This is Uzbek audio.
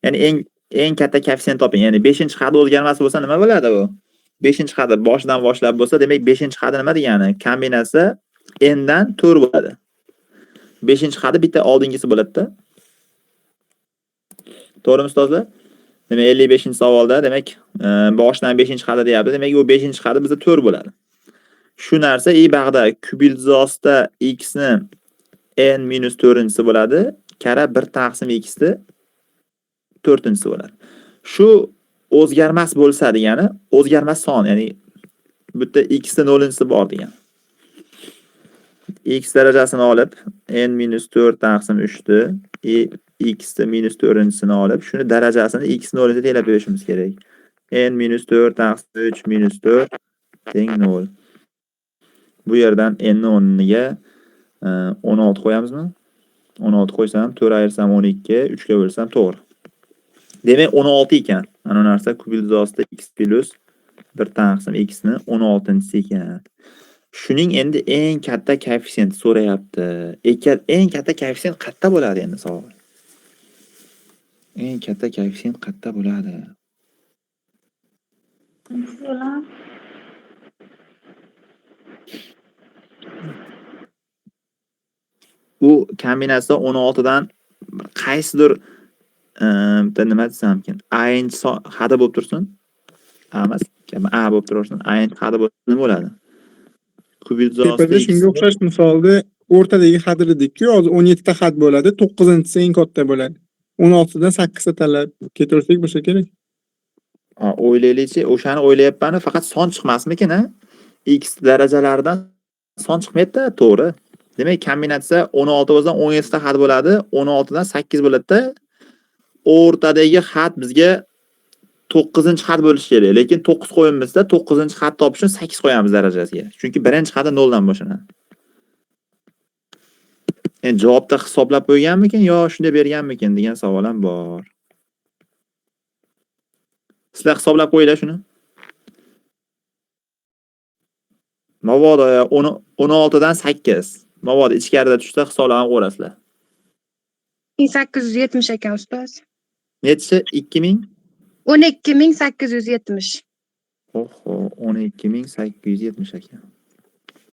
Ya'ni eng katta koeffitsient toping. Ya'ni 5-xadi o'zgarmas bo'lsa nima bo'ladi bu? 5-xadi boshidan boshlab bo'lsa, demak 5-xadi nima degani? Kombinatsiya n dan 4 bo'ladi. 5-xadi bitta oldingisi bo'ladi-da. To'g'rimi ustozlar? Demak 55-savolda demak boshidan 5-xadi deyapti. Demak u 5-xadi bizda 4 bo'ladi. Shu narsa i bag'da kub ildizosida x ni n minus 4-inchisi bo'ladi. Karra 1 taqsim x ni 4-inchisi bo'ladi. Shu o'zgarmas bo'lsa degani o'zgarmas son, ya'ni bu yerda x ni 0-inchisi bor degani. X darajasini olib n minus 4 taqsim 3 ni i x ni minus 4-inchisini olib, shuni darajasini x 0 ga tenglab berishimiz kerak. N minus 4 taqsim 3 minus 4 teng 0. Bu yerdan n ni o'rniga 16 qo'yamizmi? 16 qo'ysam, 4 ayirsam 12, 3 ga bo'lsam to'g'ri. Demak 16 ekan. Mana bu narsa kub ildizosida x plus 1 taqsim x ni 16-inchisi ekan. Shuning endi eng katta koeffitsiyenti so'rayapti. Eng katta koeffitsient qayerda bo'ladi endi savol? Eng katta koeffitsient qayerda bo'ladi? Bo'ladi. U kombinatsiya 16 dan qaysidir bitta nima desamkin, A-inchi hadi bo'lib tursin. A emas, A bo'lib tursin. A-inchi hadi bo'lsa nima bo'ladi? Kub ildizosida Tepada shunga o'xshash misolda o'rtadagi had dedik-ku, hozir 17 ta had bo'ladi, 9-inchisi eng katta bo'ladi. 16 dan 8 ta tanlab ketaversak bo'lsa kerak. O'ylaylikchi, o'shani o'ylayapman, faqat son chiqmasmikin, a? X darajalaridan son chiqmaydi-da, to'g'ri. Demak, kombinatsiya 16 bo'lsa 17 ta had bo'ladi, 16 dan 8 bo'ladi-da. O'rtadagi had bizga 9-xad bo'lishi kerak, lekin 9 qo'yamizda, 9-xad topish uchun 8 qo'yamiz darajasiga. Chunki birinchi xati 0 dan boshlanadi. Endi javobda hisoblab qo'yganmikin yo shunday berganmikin degan savol ham bor. Sizlar hisoblab qo'yinglar shuni. Mabodo 16 dan 8. Mabodo ichkarida tushsa hisoblab qo'yasizlar. 1870 ekan ustoz. Nechi? 2000? 12870. Oho, 12870 ekan.